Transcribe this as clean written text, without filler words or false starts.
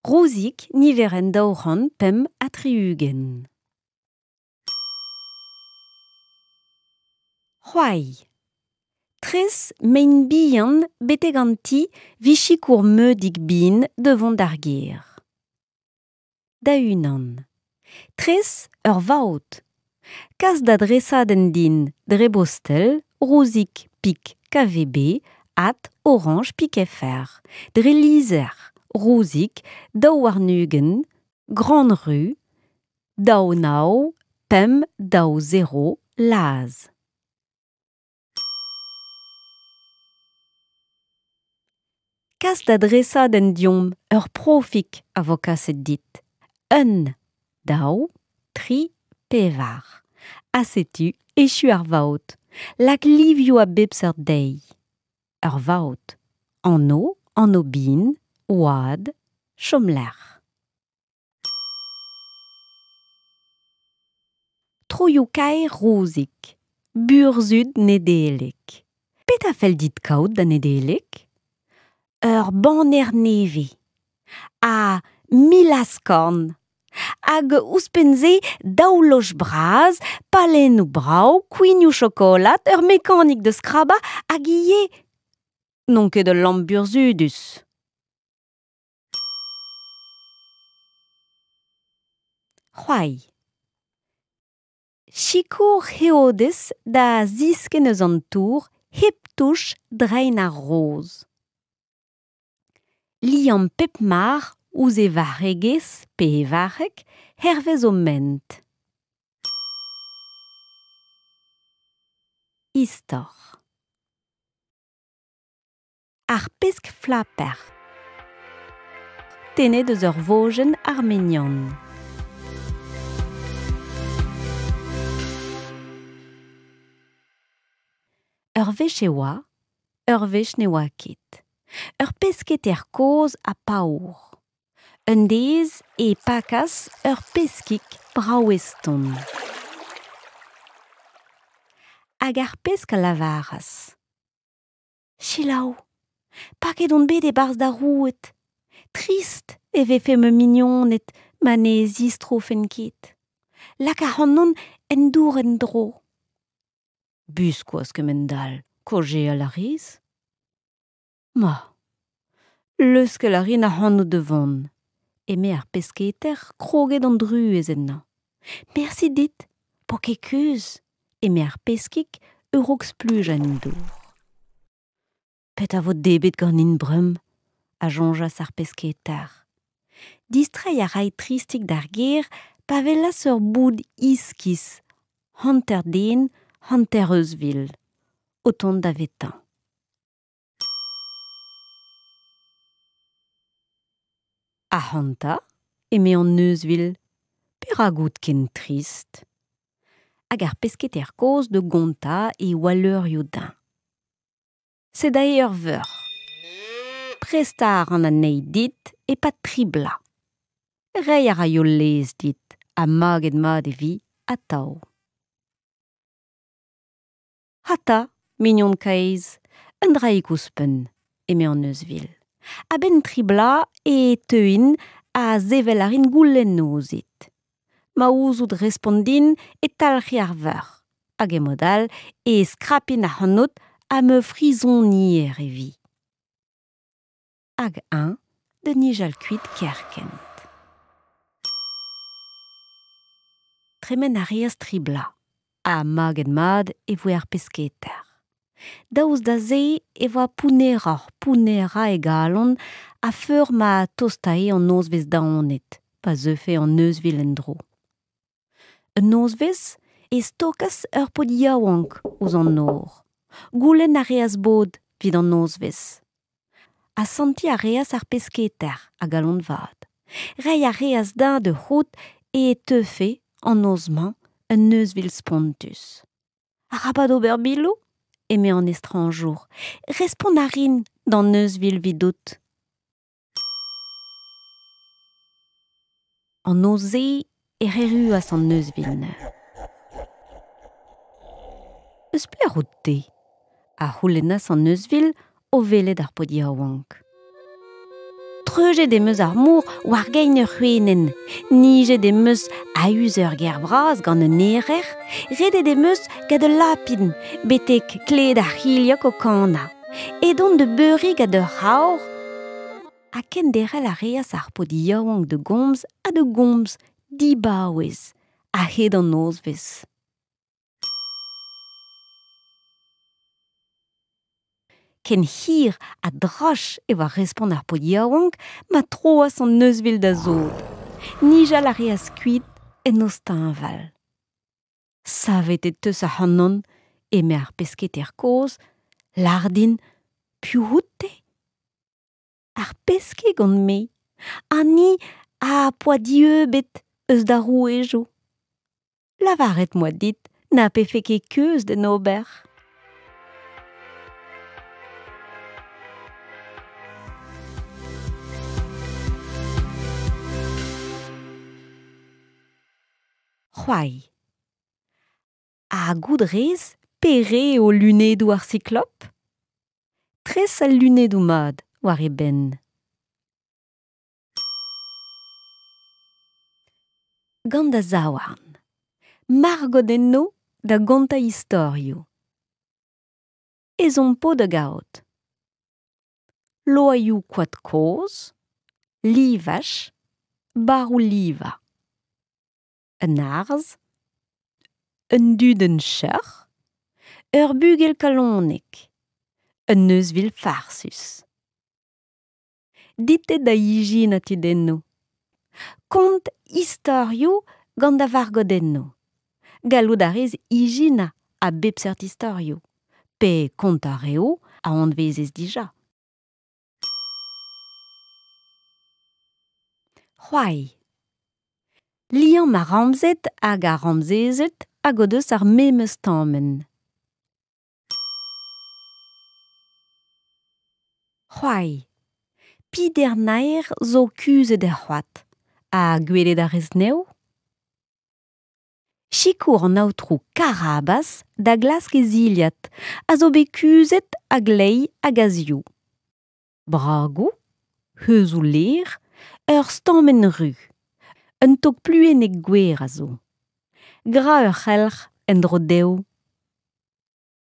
Rouzig niverenn 265. C'hoari. Tres mein bihan betek an ti 'vit sikour Meudig Bin da vont d'ar gêr. Da-unan. Tres ur vaot. Kas da dresadenn din dre bostel Rouzig pik KVB at Orange pik fr. Dre lizher Rouzig 22 Grande Rue 29 5 2 0 Laz. Kas da dresadenn deomp ur profig a vo kaset dit. Un, daou, tri, pevar. Ha setu echu ar vaot. Lak livioù a bep seurt dezhi. Ur vaot. Anv, anv-bihan, oad, chomlec'h. Troioù-kaer Rouzig. Burzhud Nedeleg. Petra fell dit kaout da Nedeleg? Ur baner nevez. Ha 1000 askorn. Hag ouzhpenn-se daou loj bras, pallennoù brav, kouignoù chokolad, ur mekanik da skrabañ hag ivez n'on ket ul lamp burzhudus. C'hoari. Sikour Heodez da ziskenn eus an tour hep touch drein ar roz. Liamm pep marc'h ouzh e varregezh pe e varc'heg hervez o ment. Istor. Ar pesk flaper. Tennet eus ur vojenn armenian. Ur wech e oa, ur wech ne oa ket. Ur pesketer kozh ha paour. Un deiz e pakas ur peskig brav-eston. Hag ar pesk a lavaras Selaou, paket on bet e-barzh da roued. Trist e vefe ma mignoned ma ne zistrofen ket. Lak ac'hanon en dour en-dro. Biskoazh kemend-all, kaozeal a rez ? Ma, leuskel a rin ac'hanout da vont, eme ar pesketer kroget an druez ennañ. Mersi dit, 'po ket keuz, eme ar peskig a-raok splujañ en dour. Petra 'vo debret ganin bremañ ? a soñjas ar pesketer. Distreiñ a rae tristik d'ar gêr pa welas ur boud iskis, hanter den, hanter euzhvil, o tont davetañ. Ac'hanta, eme an euzhvil, perak out ken trist ? Hag ar pesketer kozh da gontañ e walleurioù dezhañ. Sed aze ur veuc'h. Prestañ a ran anezhi dit e-pad tri bloaz. Reiñ a raio laezh dit ha maget mat e vi atav. Ata, mignon kaezh, un draig ouzhpenn, eme an euzhvil. A-benn tri bloaz e teuin ha sevel a rin goulennoù ouzhit. Ma ouzout respont din e talc'hi ar veuc'h, hag e mod all e skrapin ac'hanout ha ma frizonier e vi. Hag eñ da nijal kuit kerkent. Tremen a reas tri bloaz, ha maget-mat e voe ar pesketer. Daoust da se e oa pounneroc'h-pounnerañ e galon a-feur ma tostae an nozvezh daonet pa zeufe an euzhvil en-dro. Un nozvezh e stokas ur paotr yaouank ouzh an nor. Goulenn a reas bod evit an nozvezh. Asantiñ a reas ar pesketer a galon vat. Reiñ a reas dezhañ da c'hoût e teufe an noz-mañ un euzhvil spontus. Arabat ober biloù, eme an estrañjour. Respont a rin d'an euzhvil 'vidout. An noz-se ec'h erruas an euzhvil neuze. Eus pelec'h out-te ? a c'houlennas an euzhvil o welet ar paotr yaouank. Treuzet em eus ar mor war gein ur c'hwenenn, nijet em eus a-us ur gêr vras gant un erer, redet em eus gant ul lapin betek kled ar c'hilhog o kanañ. Edon da beuriñ gant ur c'havr ha kenderc'hel a reas ar paotr yaouank da gomz ha da gomz dibaouez a-hed an nozvezh. Ken hir ha droch e oa respont ar paotr yaouank ma troas an euzhvil da sod. Nijal a reas kuit en noz teñval. Savet e teus ac'hanon, eme ar pesketer kozh, lâr din, piv out-te ? Ar peskig on-me, ha ni a poa dieubet eus da rouejoù. Lavaret 'moa dit na pefe ket keuz d'en ober. C'hoari. Ha goût 'rez pere eo lunedoù ar siklop ? Tres al lunedoù mat war e benn. Gant da zaouarn. Margodennoù da gontañ istorioù. Ezhomm 'po da gaout. Loaioù koad kozh, livaj, barroù-livañ. Un arzh, un dudenn cheuc'h, ur bugel kalonek, un euzhvil farsus. Dit eo da ijinañ tudennoù. Kont istorioù gant da vargodennoù. Gallout a rez ijinañ a bep seurt istorioù, pe kontañ reoù a anavezez dija. C'hoari. Liamm ar ramzed hag ar ramzezed hag o deus ar memes stammenn. C'hoari. Peder naer zo kuzhet er c'hoad. Ha gwelet a rez anezho ? Sikour an aotrou Karabas da glask e zilhad, a zo bet kuzhet a-gleiz hag a-zehoù. Bragoù, heuzoù lêr, ur stammenn ruz. Un tog pluennek gwer a zo. Gra ur c'helc'h en-dro dezho.